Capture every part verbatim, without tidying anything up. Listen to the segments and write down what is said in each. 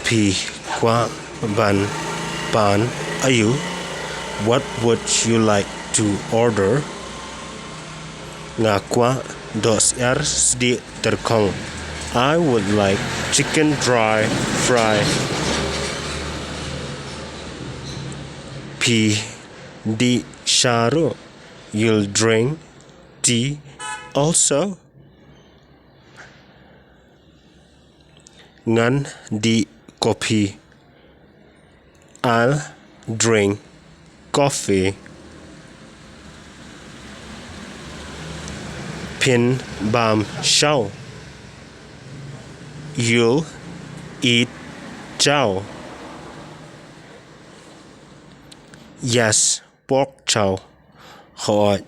Phi kwah ban pan aïu? What would you like to order? Nga kwah dohsyiar sdieh tyrkhong. I would like chicken dry fry. Phi dih sha ruh? You'll drink tea also? Ngan dih kopi. I'll drink coffee. Phin bam shaw? You'll eat chow. Ïaspok chow. Hooid,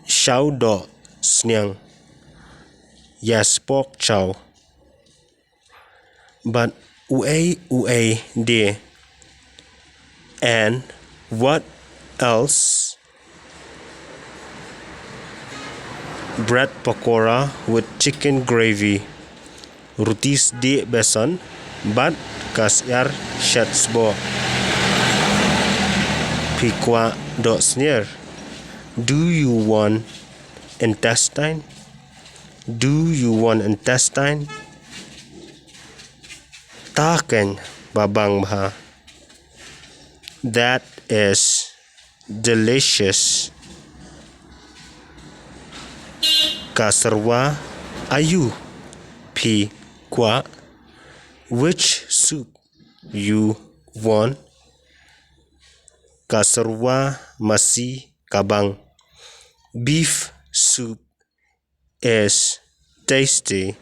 shaw dohsniang. Ïaspok chow. Bad uei uei de? And what else? Bread pakora with chicken gravy. Ruti sdieh besan bad ka syiar shet sboh. Phi kwah dohsnier? Do you want intestine? Do you want intestine? Ta keiñ ba bang bha. That is delicious. Ka syrwa aïu phi kwah? Which soup you want? Ka syrwa masi ka bang. Beef soup is tasty.